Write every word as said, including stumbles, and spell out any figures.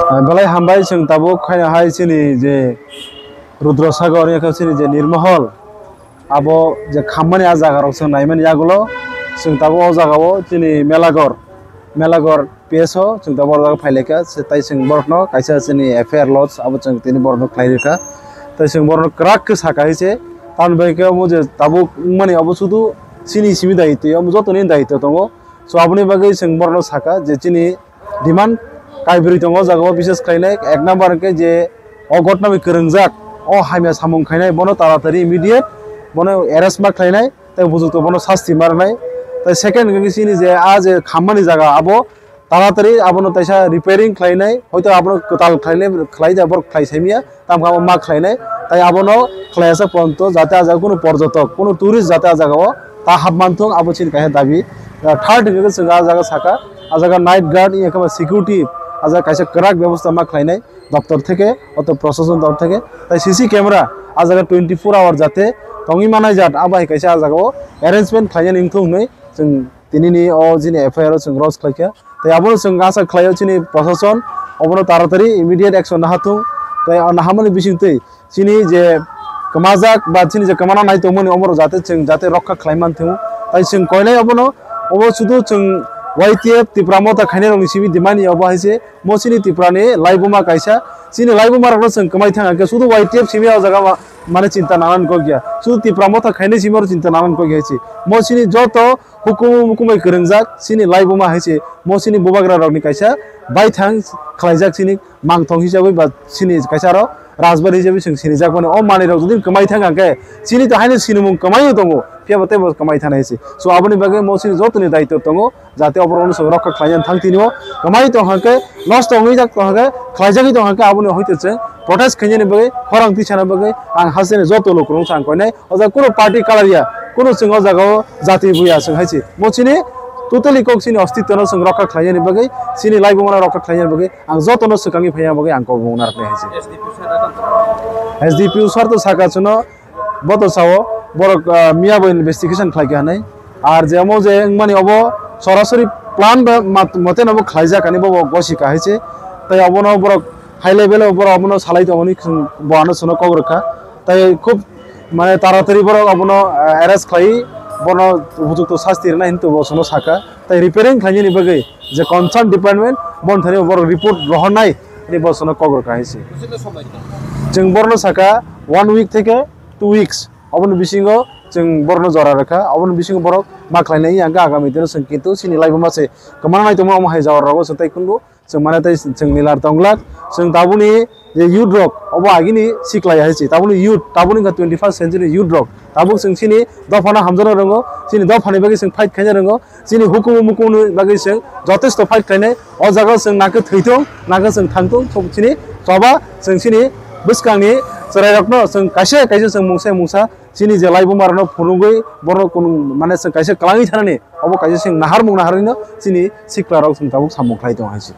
Ah, belai hambai, chwng tabuk khaina hai chini je Rudra Sagar, yakha chini je Nirmahal, abo je khammani a jaga rok chwng naimani yagulo, chwng tabuk o jaga o chini Melagor, Melagor P S o chwng tabuk o jaga phailaikha, se tai chwng borokno kaisa chini F I R lodge, abo chwng tini borokno khlai rikha. Tai chwng borokno kwrak khe saka hai se, tamoni bai khe omo je tabuk wngmani abo sudu chini simi daitwi, omo jotoni daitwi tongo. So aboni bagwi chwng borokno saka je chini demand kaibrwi tongo o jaga o, bises khlainai ek number hwnkhe je o gotna bai kwrwngjak, o hamya samung khainai bono taratari immediate bono arrest ma khlainai, tei bujukto bono sasti ma rwnai. Tei second hwnkhe chini je a je khammani jaga abo taratari abono taisa repairing khlainai, hoito abono kwtal khlainai, khlai da borok khlai saimya. Tamo khe abo ma khlainai, tai abono khlaiya sak ponto, jate a jaga kunu porjotok, kunu tourist jate a jaga o ta hap manthung, abo chini kaisa dabi. Third hwnkhe chwng a jaga saka, a jaga night guard, wngya khe ba security, a jaga kaisa kwrak bebosta ma khlainai doptor theke, oto prosason doptor theke, tai C C camera a jaga twenty four hour jate tongwi manai jat, abo hai kaisa a jaga o arrangement khlainani wngthung hwnwi chwng tinini o jini F I R o chwng lodge khlaikha. Tei abono chwng asa khlaio chini prosason obono taratari immediate action naha thung. Tei o nahamani bisingtwi chini je kwmajak ba chini je kwmana nai tongmani oborok jate chwng jate rokha khlai man thung. Tai chwng koinai obono, obo sudu chwng Y T F Tipra Motha khainai rokni simi dimani obo hai se mo chini Tipra ni laibuma kaisa. Chini laibuma rokno chwng kwmai thang khe sudu Y T F simi o jaga ma-, mane chinta nangani kok ya. Sudu Tipra Motha khainai simi oro chinta nangani kok ya hai se. Mo chini joto hukumu mukumai kwrwngjak chini laibuma hai se, mo chini bubagra rokni kaisa baithang khlaijak chini mangthong hisabwi ba chini kaisa aro rajbari hisabwi chwng sinijak mani. O manwi rok jodi kwmai thang khe chini to haino sinimung kwmai tongo, phiya bo teibo kwmai thana hai se. So aboni bagwi mo chini jotoni daitw tongo, jate oborokno chwng rokha khlaina thang tini o kwmai tong khe, nosto wngwi jak tong khe, khlaijagwi tong khe, aboni hoite chwng protest khainani bagwi, khorang tisana bagwi ang hasteni joto lukurokno ang koinai. O jaga kunu party colour ya, kunu chwng o jaga o jati buya chwng hai se. Mo chini totally kok chini ostitwno chwng rokha khlainani bagwi, chini laibuma no rokha khlainani bagwi ang jotono swkangwi phaiya bagwi ang kok mung narwknai hai se. S D P o sar to saka chwngno, bo to sao borok, ah, miya bo investigation khlai kha hinwi. Ar je omo je wngmani obo sorasori plan ba mat-, mote no bo khlaijak ani bo, bo gosi kha hai se. Tai obono borok high level o borok obono salai tongmani chwng bo ano chwngno kok rwkha. Tai khub mane taratari borok abono, ah, arrest khlai, bono upojukto sasti rwna hinwi bo chwngno saka. Tai repairing khlainani bagwi je concern department boni thani borok report rohornai hinwi bo chwngno kok rwkha hai se. Chwng borno saka one week theke two weeks. Oboni bisingo chwng borno jora rwkha. Oboni bisingo borok ma khlainai, hingkhe agami dino chwng kintu chini laibuma se kwmana nai tongma omo hai jora rogo chwng tai kunbu chwng mane tai chwng nilar tonglak. Chwng tabukni je youth rok obo agini siklai hai se. Tabukni youth, tabukni wngkha twenty first century youth rok. Tabuk chwng chini dophano hamjakna rwngo, chini dophani bagwi chwng fight khaina rwngo. Chini hukumu mukumuni bagwi chwng jotesto fight khlainai. O jaga chwng nakhe thwithung, nakhe chwng thangthung, chini choba chwng chini bwskangni chwrairokno chwng kaisa kaisa chwng mungsa mungsa chini je laibumarokno phunugwi borok kunu mane chwng kaisa kwlangwi thanani, obo kaisa chwng naharmung naharwino chini siklarok chwng tabuk samung khlai tongo hai se.